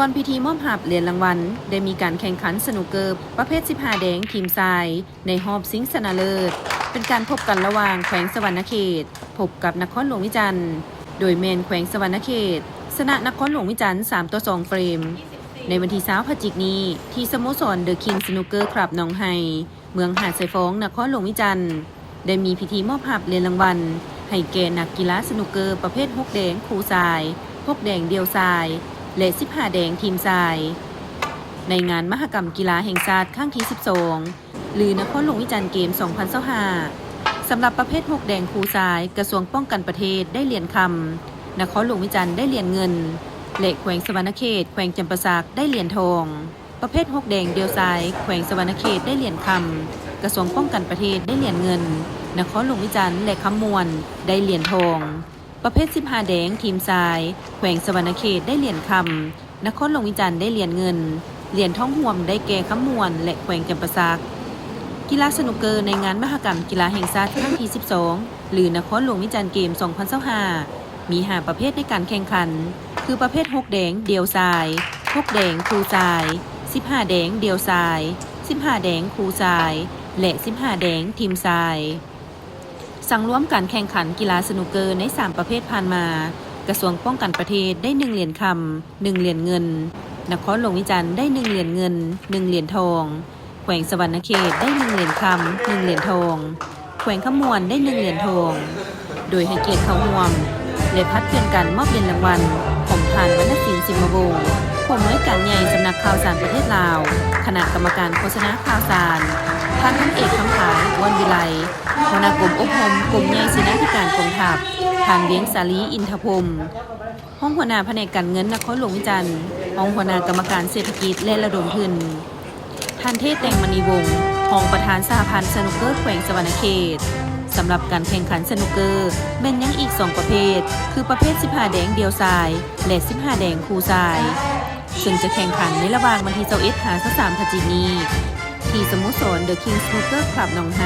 ຕອນພິທີມອບຮັບຫຼຽນລາງວັນ ໄດ້ມີການແຂ່ງຂັນສະໜູກເກີປະເພດສິບຫ້າແດງທີມຊາຍ ໃນຮອບຊິງຊະນະເລີດ ເປັນການພົບກັນລະຫວ່າງແຂວງສະຫວັນນະເຂດ ພົບກັບນະຄອນຫຼວງວຽງຈັນ ໂດຍແມ່ນແຂວງສະຫວັນນະເຂດ ຊະນະນະຄອນຫຼວງວຽງຈັນ ສາມຕໍ່ສອງເຟຣມ. ໃນວັນທີຊາວພະຈິກນີ້ ທີ່ສະໂມສອນ The King Snooker Club ໜອງໄຮ ເມືອງຫາດຊາຍຟອງ ນະຄອນຫຼວງວຽງຈັນ ໄດ້ມີພິທີມອບຮັບຫຼຽນລາງວັນ ໃຫ້ແກ່ນັກກິລາສະໜູກເກີປະເພດຫົກແດງຄູ່ຊາຍ, ຫົກແດງດ່ຽວຊາຍ ແລະ ສິບຫ້າແດງທີມຊາຍ ໃນງານມະຫະກຳກິລາແຫ່ງຊາດຄັ້ງທີສິບສອງ ຫຼື ນະຄອນຫຼວງວຽງຈັນເກມສອງພັນຊາວຫ້າ. ສຳລັບປະເພດຫົກແດງຄູ່ຊາຍ, ກະຊວງປ້ອງກັນປະເທດໄດ້ຫຼຽນຄຳ, ນະຄອນຫຼວງວຽງຈັນໄດ້ຫຼຽນເງິນ ແລະ ແຂວງສະຫວັນນະເຂດ, ແຂວງຈຳປາສັກໄດ້ຫຼຽນທອງ. ປະເພດຫົກແດງດ່ຽວຊາຍ, ແຂວງສະຫວັນນະເຂດໄດ້ຫຼຽນຄຳ, ກະຊວງປ້ອງກັນປະເທດໄດ້ຫຼຽນເງິນ, ນະຄອນຫຼວງວຽງຈັນ ແລະ ຄຳມ່ວນໄດ້ຫຼຽນທອງ. ປະເພດສິບຫ້າແດງທີມຊາຍ, ແຂວງສະຫວັນນະເຂດໄດ້ຫຼຽນຄຳ, ນະຄອນຫຼວງວຽງຈັນໄດ້ຫຼຽນເງິນ, ຫຼຽນທອງຮ່ວມໄດ້ແກ່ຄຳມ່ວນ ແລະ ແຂວງຈຳປາສັກ. ກິລາສະໜູກເກີໃນງານມະຫະກຳກິລາແຫ່ງຊາດຄັ້ງທີສິບສອງ ຫຼື ນະຄອນຫຼວງວຽງຈັນເກມສອງພັນຊາວຫ້າ ມີຫ້າປະເພດໃນການແຂ່ງຂັນ ຄື ປະເພດຫົກແດງດ່ຽວຊາຍ, ຫົກແດງຄູ່ຊາຍ, ສິບຫ້າແດງດ່ຽວຊາຍ, ສິບຫ້າແດງຄູ່ຊາຍ ແລະ ສິບຫ້າແດງທີມຊາຍ. ສັງລວມການແຂ່ງຂັນກິລາສະໜູກເກີໃນສາມປະເພດຜ່ານມາ, ກະຊວງປ້ອງກັນປະເທດໄດ້ໜຶ່ງຫຼຽນຄຳ, ໜຶ່ງຫຼຽນເງິນ, ນະຄອນຫຼວງວຽງຈັນໄດ້ໜຶ່ງຫຼຽນເງິນ, ໜຶ່ງຫຼຽນທອງ, ແຂວງສະຫວັນນະເຂດໄດ້ໜຶ່ງຫຼຽນຄຳ, ໜຶ່ງຫຼຽນທອງ, ແຂວງຄຳມ່ວນໄດ້ໜຶ່ງຫຼຽນທອງ. ໂດຍໃຫ້ກຽດເຂົ້າຮ່ວມ ແລະ ຜັດປ່ຽນກັນມອບຫຼຽນລາງວັນຂອງທ່ານ ວັນນະສິນ ສິມມະວົງ ຜູ້ອຳນວຍການໃຫຍ່ສຳນັກຂ່າວສານປະເທດລາວ, ຄະນະກຳມະການໂຄສະນາຂ່າວສານ, ທ່ານ ພັນເອກ ຄຳຜາຍ ອ້ວນວິໄລ ຫົວໜ້າກົມອົບຮົມ ກົມໃຫຍ່ເສນາທິການກອງທັບ, ທ່ານ ວຽງສາລີ ອິນທະພົມ ຮອງຫົວໜ້າພະແນກການເງິນນະຄອນຫຼວງວຽງຈັນ, ຮອງຫົວໜ້າກຳມະການເສດຖະກິດ ແລະ ລະດົມທຶນ, ທ່ານ ເທດ ແດງມະນີວົງ ຮອງປະທານສະຫະພັນສະໜູກເກີແຂວງສະຫວັນນະເຂດ. ສຳລັບການແຂ່ງຂັນສະໜູກເກີແມ່ນຍັງອີກສອງປະເພດ ຄືປະເພດສິບຫ້າແດງດ່ຽວຊາຍ ແລະ ສິບຫ້າແດງຄູ່ຊາຍ ເຊິ່ງຈະແຂ່ງຂັນໃນລະຫວ່າງວັນທີຊາວເອັດ ຫາ ຊາວສາມ ພະຈິກນີ້ ທີ່ສະໂມສອນ The King Snooker Club ໜອງໄຮ.